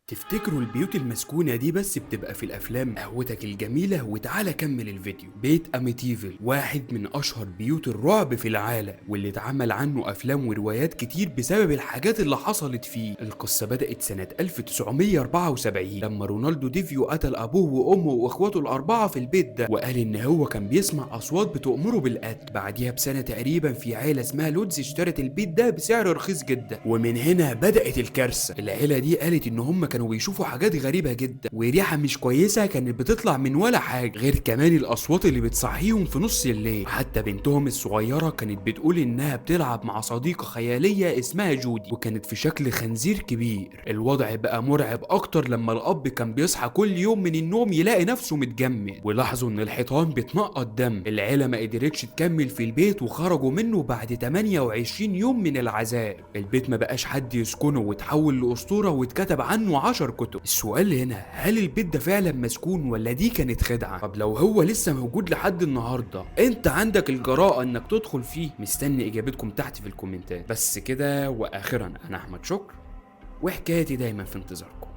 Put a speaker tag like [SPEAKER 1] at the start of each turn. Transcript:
[SPEAKER 1] تفتكروا البيوت المسكونة دي بس بتبقى في الأفلام؟ قهوتك الجميلة وتعالى كمل الفيديو. بيت أميتيفيل واحد من أشهر بيوت الرعب في العالم، واللي اتعمل عنه أفلام وروايات كتير بسبب الحاجات اللي حصلت فيه. القصة بدأت سنة 1974 لما رونالدو ديفيو قتل أبوه وأمه وإخواته الأربعة في البيت ده، وقال إن هو كان بيسمع أصوات بتأمره بالقتل. بعديها بسنة تقريبا في عيلة اسمها لودز اشترت البيت ده بسعر رخيص جدا، ومن هنا بدأت الكارثة. العيلة دي قالت إن هم كانوا بيشوفوا حاجات غريبة جدا وريحة مش كويسة كانت بتطلع من ولا حاجة، غير كمان الأصوات اللي بتصحيهم في نص الليل. حتى بنتهم الصغيرة كانت بتقول إنها بتلعب مع صديقة خيالية اسمها جودي، وكانت في شكل خنزير كبير. الوضع بقى مرعب أكتر لما الأب كان بيصحى كل يوم من النوم يلاقي نفسه متجمد، ولاحظوا إن الحيطان بتنقط دم. العيلة ما قدرتش تكمل في البيت وخرجوا منه بعد 28 يوم من العذاب. البيت ما بقاش حد يسكنه وتحول لأسطورة واتكتب عنه 10 كتب. السؤال هنا، هل البيت ده فعلا مسكون ولا دي كانت خدعة؟ طب لو هو لسه موجود لحد النهاردة، انت عندك الجراءة انك تدخل فيه؟ مستني اجابتكم تحت في الكومنتات. بس كده، واخيرا انا احمد شكر، وحكايتي دايما في انتظاركم.